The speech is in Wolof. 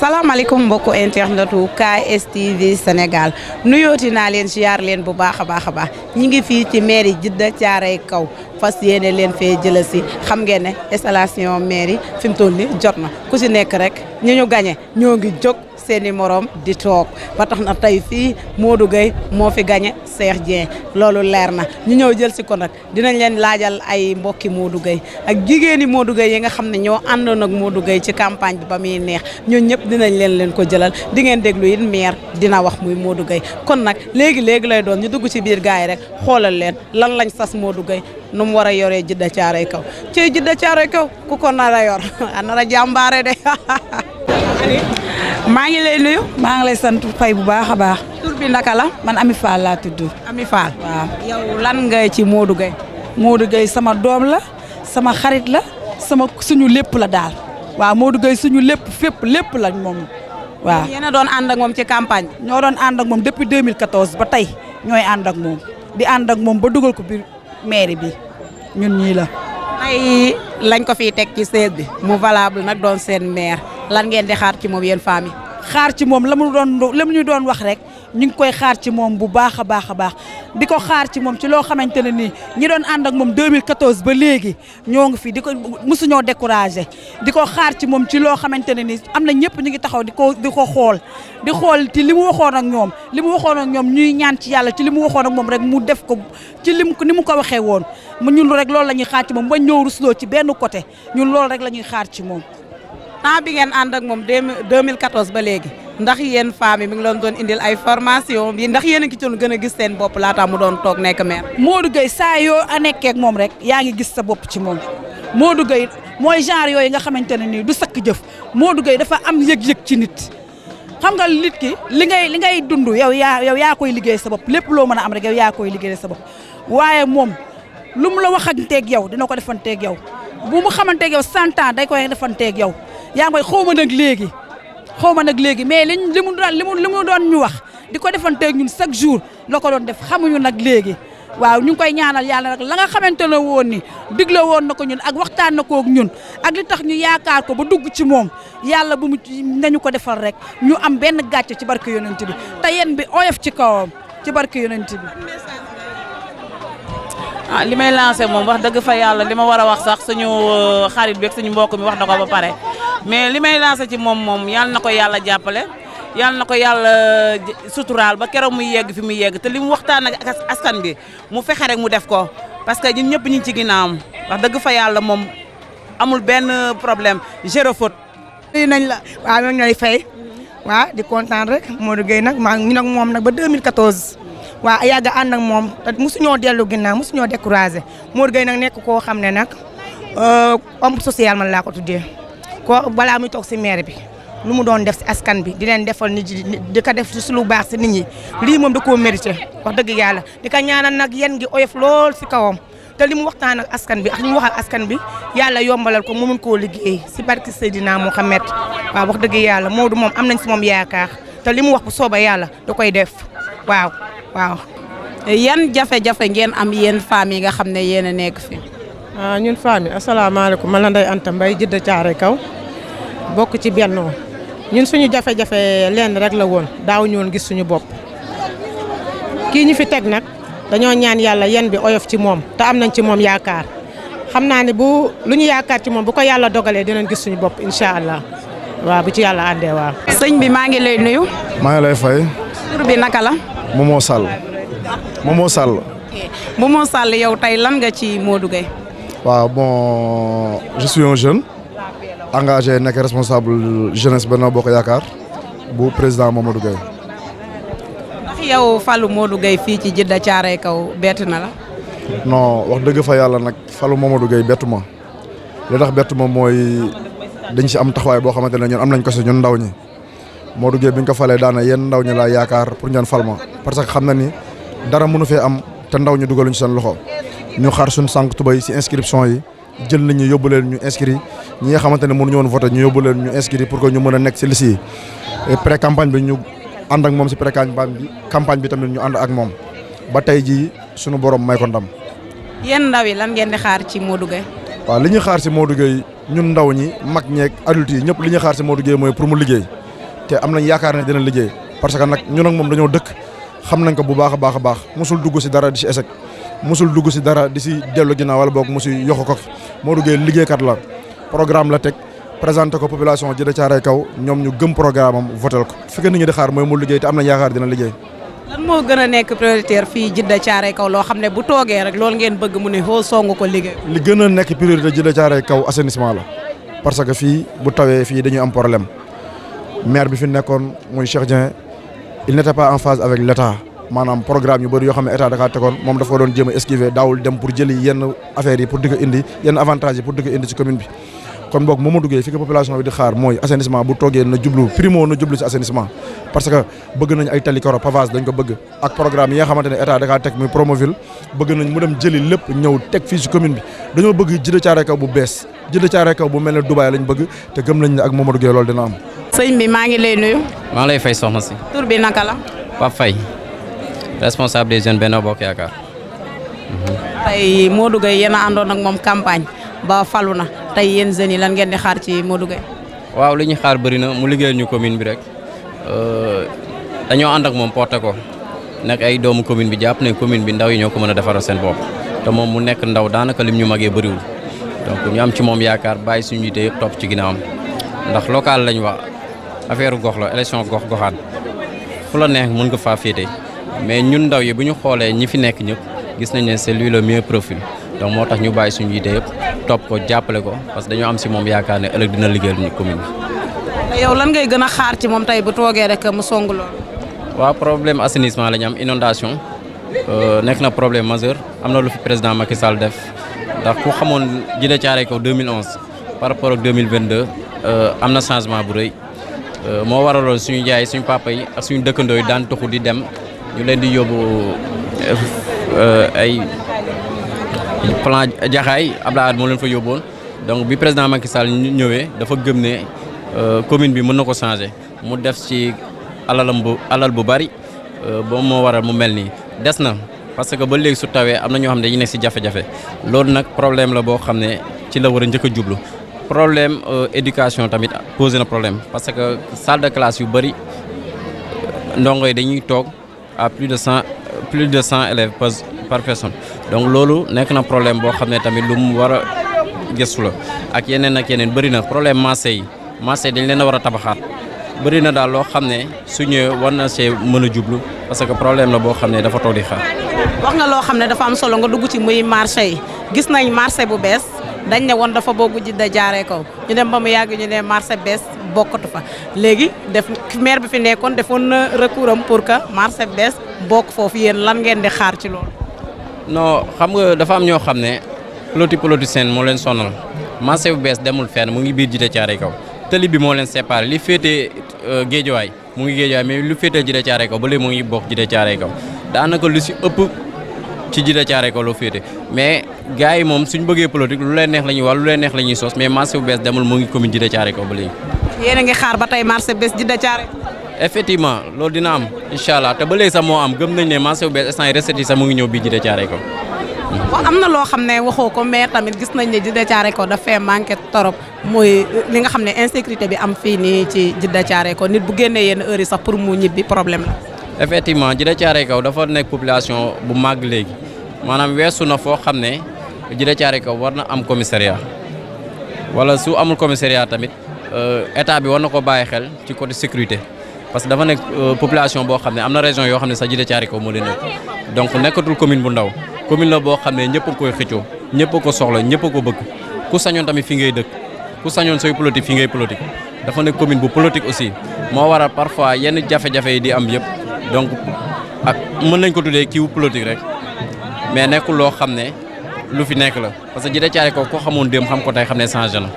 salaamaaleykum mbokku internetu KSTV Sénégal nuyooti naa leen ziar leen bu baax a baax ñi ngi fii ci mairie Djiddah Thiaroye Kaw fas yéene leen fee jëla si xam ngeen ne installation mairie fi mu toll ni jot na ku si nekk rek ñu gañe ñoo ngi jóg seeni morom di toog ba tax na tey fii Modou Gueye moo fi gañe Cheikh Dieng loolu leer na ñu ñëw jël si ko nag dinañ leen laajal ay mbokki Modou Gueye ak jigéeni Modou Gueye yi nga xam ne ñoo àndoon ak Modou Gueye ci campagne bi ba muy neex ñun ñëpp dinañ leen ko jëlal di ngeen déglu it maire dina wax muy Modou Gueye kon nag léegi lay doon ñu dugg ci biir gars yi rek xoolal leen lan lañ sas Modou Gueye nu mu war a yoree Djiddah Thiaroye Kaw ci Djiddah Thiaroye Kaw ku ko nar a yor nar a jàmbaare de maa ngi lay nuyu. maa ngi lay sant fay bu baax a baax. tur bi naka la. man Ami Fall laa tudd. Ami Fall waaw. yow lan nga ci Modou Gueye. Modou Gueye sama doom la sama xarit la suñu lépp la daal. waaw Modou Gueye suñu lépp fépp lépp la moom. waaw yéen a doon ànd ak moom ci campagne bi. ñoo doon ànd ak moom depuis 2014 ba tey ñooy ànd ak moom di ànd ak moom ba dugal ko biir mairie bi ñun ñii la. tey lañ ko fiy teg ci seet bi mu valable nag doon seen maire lan ngeen di xaar ci moom yéen femmes yi. xaar ci moom la mu ñu doon wax rek ñu ngi koy xaar ci moom bu baax a baax di ko xaar ci moom ci loo xamante ne nii ñi doon ànd ak moom 2014 ba léegi ñoo ngi fi di ko mosuñoo découragé di ko xaar ci moom ci loo xamante ne nii am na ñëpp ñu ngi taxaw di ko xool ci li mu waxoon ak ñoom ñuy ñaan ci yàlla ci li mu waxoon ak moom rek mu def ko ci ni mu ko waxee woon ñun rek loolu la ñuy xaar ci moom ba ñëw rusloo ci benn côté ñun loolu rek la ñuy xaar ci moom. temps bi ngeen ànd ak moom 2014 ba léegi ndax yéen femmes yi mi ngi leen doon indil ay formation bi ndax yéen a ngi ci doon gën a gis seen bopp laata mu doon toog nekk maire. Modou Gueye saa yoo nekkee ak moom rek yaa ngi gis sa bopp ci moom Modou Gueye mooy genre yooyu nga xamante ne nii du sakk jëf Modou Gueye dafa am yëg-yëg ci nit xam nga nit ki li ngay dund yow yaa koy liggéey sa bopp lépp loo mën a am rek yow yaa koy liggéey sa bopp waaye moom lu mu la waxanteeg yow dina ko defanteeg yow bu mu xamanteeg yow 100 ans day koy defanteeg yow. yaa ngi koy xaw ma nag léegi mais li mu doon ñu wax di ko defanteeg ñun chaque jour la ko doon def xamuñu nag léegi waaw ñu ngi koy ñaanal yàlla nag la nga xamante ne woon ni digle woon na ko ñun ak waxtaan na koog ñun ak li tax ñu yaakaar ko ba dugg ci moom yàlla bu mu nañu ko defal rek ñu am benn gàcce ci barke yonent bi te yéen bi oyof ci kawam ci barke yonent bi. li may lancé moom wax dëgg fa yàlla li ma war a wax sax suñu xarit bi ak suñu mbokk mi wax na ko ba pare mais li may lancé ci moom yàlla na ko yàlla jàppale yàlla na ko yàlla suturaal ba keroog muy yegg fi muy yegg te li mu waxtaan ak askan bi mu fexe rek mu def ko parce que ñun ñëpp ñu ngi ci ginnaawam wax dëgg fa yàlla moom amul benn problème zéro faute. nuyu nañ la waaw ñoo ngi lay fay waaw di kontaan rek Modou Gueye nag ñu nag moom nag ba 2014. waaw yàgg ànd ak moom te mosuñoo dellu ginnaaw mosuñoo découragé Modou Gueye nag nekk koo xam ne nag homme social man laa ko tuddee ko balaa muy toog si maire bi lu mu doon def si askan bi di leen defal nit ñi di ko def si lu baax si nit ñi lii moom da koo mérité wax dëgg yàlla di ko ñaanal nag yéen gi oyof lool si kawam te li mu waxtaan ak askan bi ak li mu wax ak askan bi yàlla yombalal ko mu mun koo liggéey si barke Seydina Mohamed waaw wax dëgg yàlla Modou moom am nañ si moom yaakaar te li mu wax bu sooba yàlla da koy def waaw. yan jafe-jafe ngeen am yéen femmes yi nga xam ne yéen a nekk fi. ñun femmes yi asalaamaaleykum man la Ndeye Anta Mbaye Djiddah Thiaroye Kaw bokk ci Bennoo ñun suñu jafe-jafe lenn rek la woon daaw ñu woon gis suñu bopp kii ñu fi teg nag dañoo ñaan yàlla yen bi oyof ci moom te am nañ ci moom yaakaar xam naa ne bu lu ñu yaakaar ci moom bu ko yàlla dogalee dinañ gis suñu bopp incha allah waaw bu ci yàlla àndee waaw. sëñ bi maa ngi lay nuyu. maa ngi lay fay. tur bi naka la. Momo Sall. Momo Sall. Momo Sall yow tey lan nga ci Modou Gueye. waaw bon je suis un jeune engagé nekk responsable jeunesse Benno Bokk Yaakaar bu président Mamadou Gueye. ndax yow falu Modou Gueye fii ci Djiddah Thiaroye Kaw bett na la. non wax dëgg fa yàlla nag falu Mamadou Gueye bettu ma li tax bettu ma mooy dañ si am taxawaay boo xamante ne ñun am nañ ko si ñun ndaw ñi Modou Gueye bi ñu ko falee daana yéen ndaw ñi laa yaakaar pour ñaan fal ma parce que xam na ni dara mënu fee am te ndaw ñu dugaluñ seen loxo ñu xaar suñu sànq tubay si inscription yi jël nañ ñu yóbbu leen ñu inscrit ñi nga xamante ne mënuñu woon voté ñu yóbbu leen ñu inscrit pour que ñu mën a nekk si liste yi pré campagne bi ñu ànd ak moom si campagne bi tamit ñu ànd ak moom ba tey jii sunu borom may ko ndam. yéen ndaw yi lan ngeen di xaar ci Modou Gueye. waaw li ñuy xaar si Modou Gueye ñun ndaw ñi mag ñeeg adultes yi ñëpp li ñuy xaar si Modou Gueye mooy pour mu liggéey te am nañ yaakaar ne dina liggéey parce que nag ñun ak moom dañoo dëkk xam nañ ko bu baax a baax musul dugg si dara di si échec musul dugg si dara di si dellu ginnaaw wala boog mu si yokk ko Modou Gueye liggéeykat la programme la teg présenté ko population Djiddah Thiaroye Kaw ñoom ñu gëm programme am votel ko fi nit ñi di xaar mooy mu liggéey te am nañ yaakaar dina liggéey. lan moo gën a nekk prioritaire fii Djiddah Thiaroye Kaw loo xam ne bu toogee rek loolu ngeen bëgg mu ne foo song ko liggéey. li gën a nekk priorité Djiddah Thiaroye Kaw assainissement la parce que fii bu tawee fii dañuy am problème maire bi fi nekkoon muy Cheikh Dieng il n'était pas en phase avec l'État maanaam programme yu bëri yoo xam ne état da kaa tegoon moom dafa doon jéem a esquiver daawul dem pour jëli yenn affaires yi pour di ko indi yenn avantages yi pour di ko indi ci commune bi. kon boog Mamadou Gueye fi ko population bi di xaar mooy assainissement bu toogee na jublu ci assainissement parce que bëgg nañ ay tali karo pavage dañ ko bëgg ak programme yi nga xamante ne état da kaa teg muy Promoville bëgg nañ mu dem jëli lépp ñëw teg fii ci commune bi dañoo bëgg Djiddah Thiaroye Kaw bu bees Djiddah Thiaroye Kaw bu mel ne Dubaï lañ bëgg te gëm nañ ne ak Mamadou Gueye loolu dina am. sëñ bi maa ngi lay nuyu. maa ngi lay fay soxna si. tur bi naka la. Pape Faye responsable des jeunes Benno Bokk Yaakaar. tey Modou Gueye yéen a àndoon ak moom campagne ba falu na tey yéen jeunes yi lan ngeen di xaar ci Modou Gueye. waaw li ñu xaar bëri na mu liggéeyal ñu commune bi rek dañoo ànd ak moom porté ko nekk ay doomu commune bi jàpp ne commune bi ndaw yi ñoo ko mën a defaral seen bopp te moom mu nekk ndaw daanaka lim ñu magee bëriwul donc ñu am ci moom yaakaar bàyyi suñu yite yëpp topp ci ginnaawam ndax local lañ wax affaire gox la élection goxaan fu la neex mën nga faa féete mais ñun ndaw yi bu ñu xoolee ñi fi nekk ñëpp gis nañ ne c'est lui le meilleur profil donc moo tax ñu bàyyi suñu yite yëpp topp ko jàppale ko parce que dañoo am si moom yaakaar ne ëllëg dina liggéeyal ñu commune bi. yow lan ngay gën a xaar ci moom tey bu toogee rek mu song loolu. waaw problème assainissement la ñu am inondation nekk na problème majeur am na lu fi président Macky Sall def ndax ku xamoon Djiddah Thiaroye Kaw 2011 par rapport ak 2022 am na changement bu rëy moo waraloon suñu jaay suñu papa yi ak suñu dëkkandoo yi daan tuxu di dem ñu leen di yóbbu ay plan jaxaay Abdoulaye moo leen fa yóbboon donc bi président Macky Sall ñëwee dafa gëm ne commune bi mën na ko changer mu def ci alal bu bari boobu moo waral mu mel nii des na parce que ba léegi su tawee am na ñoo xam ne dañuy nekk ci jafe-jafe loolu nag problème la boo xam ne ci la war a njëkk a jublu problème éducation tamit posé na problème parce que salle de classe yu bari ndongo yi dañuy toog à plus de 100 élèves par personne donc loolu nekk na problème boo xam ne tamit lu mu war a gëstu la ak yeneen bëri na problème marché yi dañ leen a war a tabaxaat bëri na daal loo xam ne su ñëwee war na see mën a jublu parce que problème la boo xam ne dafa toog di xaar. wax nga loo xam ne dafa am solo nga dugg ci muy marché yi gis nañ marché bu bees dañ ne woon dafa bokk Djiddah Thiaroye Kaw ñu dem ba mu yàgg ñu ne marché bees bokkatu fa léegi maire bi fi nekkoon defoon na recours am pour que marché bees bokk foofu yéen lan ngeen di xaar ci loolu. non xam nga dafa am ñoo xam ne politicien moo leen sonal marché bu bees demul fenn mu ngi biir Djiddah Thiaroye Kaw tëli bi moo leen séparé li féetee Géejawaay mu ngi Géejawaay mais lu féetee Djiddah Thiaroye Kaw ba léegi mu ngi bokk Djiddah Thiaroye Kaw daanaka lu si ëpp ci Djiddah Thiaroye Kaw loo féete mais gars yi moom suñ bëggee politique lu leen neex la ñuy wax lu leen neex la ñuy sos mais marché bu bees demul mu ngi commune Djiddah Thiaroye Kaw ba léegi. yéen a ngi xaar ba tey marché bees Djiddah Thiaroye. effectivement loolu dina am incha allah te ba léegi sax moo am gëm nañ ne marché bu bees instant yi recettes yi sax mu ngi ñëw bii Djiddah Thiaroye Kaw. waaw am na loo xam ne waxoo ko mais tamit gis nañ ne Djiddah Thiaroye Kaw dafay manqué torop mooy li nga xam ne insécurité bi am fii nii ci Djiddah Thiaroye Kaw nit bu génnee yenn heures yi sax pour mu ñibbi problème la. effectivement Djiddah Thiaroye Kaw dafa nekk population bu màgg léegi maanaam weesu na foo xam ne Djiddah Thiaroye Kaw war na am commissariat wala su amul commissariat tamit état bi war na ko bàyyi xel ci côté sécurité parce que dafa nekk population boo xam ne am na région yoo xam ne sax Djiddah Thiaroye Kaw moo leen ëpp donc nekkatul commune bu ndaw commune la boo xam ne ñëpp a koy xëccoo ñëpp a ko soxla ñëpp a ko bëgg ku sañoon tamit fi ngay dëkk ku sañoon sooy politique fi ngay politique dafa nekk commune bu politique aussi moo waral parfois yenn jafe-jafe yi di am yëpp donc ak mën nañ ko tuddee kiiwu politique rek mais nekkul loo xam ne lu fi nekk la parce que Djiddah Thiaroye Kaw ko xamoon démb xam ko tey xam ne changé na